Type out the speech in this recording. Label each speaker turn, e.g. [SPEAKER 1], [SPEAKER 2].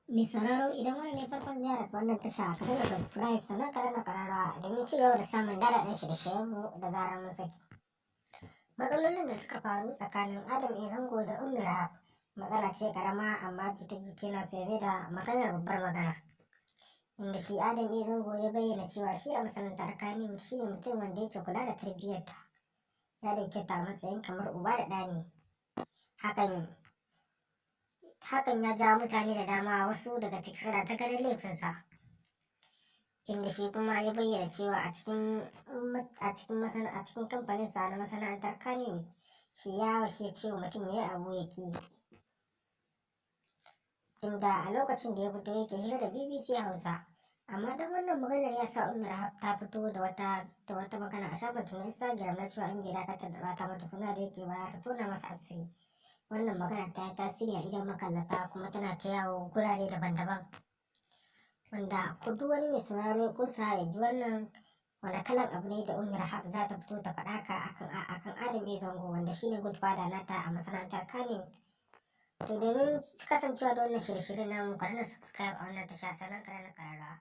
[SPEAKER 1] Mai sauraro, idan wani ne farkon ziyarar wannan tasha, ka danna subscribe sannan ka danna kararrawa domin ci gaba da samun daɗaɗɗen shirye-shiryenmu da zarar mun saki. Matsalolin da suka faru tsakanin Adam A Zango da Ummi Rahab matsala ce karama, amma jita-jita yana so ya da maganar babbar magana. Inda shi Adam A Zango ya bayyana cewa shi a masana'antar Kannywood shi ne mutum wanda yake kula da tarbiyyarta. Ya dauke ta a matsayin kamar uba da ɗa ne. Hakan ya jawo mutane da dama, wasu daga ciki suna ta ganin laifinsa. Inda shi kuma ya bayyana cewa a cikin kamfanin sa na masana'antar Kannywood, shi ya washe cewa mutum ya yi abu ya ƙi. Inda a lokacin da ya fito yake hira da BBC Hausa. Amma don wannan maganar ya sa Ummi Rahab ta fito da wata magana a shafin ta na Instagram na cewa in bai dakatar da bata mata suna da yake ba, ta tona masa asiri. Wannan magana ta yi tasiri a idon makallata kuma tana ta yawo gurare daban-daban. Wanda ko duk wani mai sauraro ya kusa ya ji wannan, wani kalan abu ne da Ummi Rahab za ta fito ta faɗa ka akan Adam A Zango, wanda shine godfather nata a masana'antar Kannywood. To, domin kasancewa da wannan shirye-shiryen namu, ka danna subscribe a wannan tasha sannan ka danna kararrawa.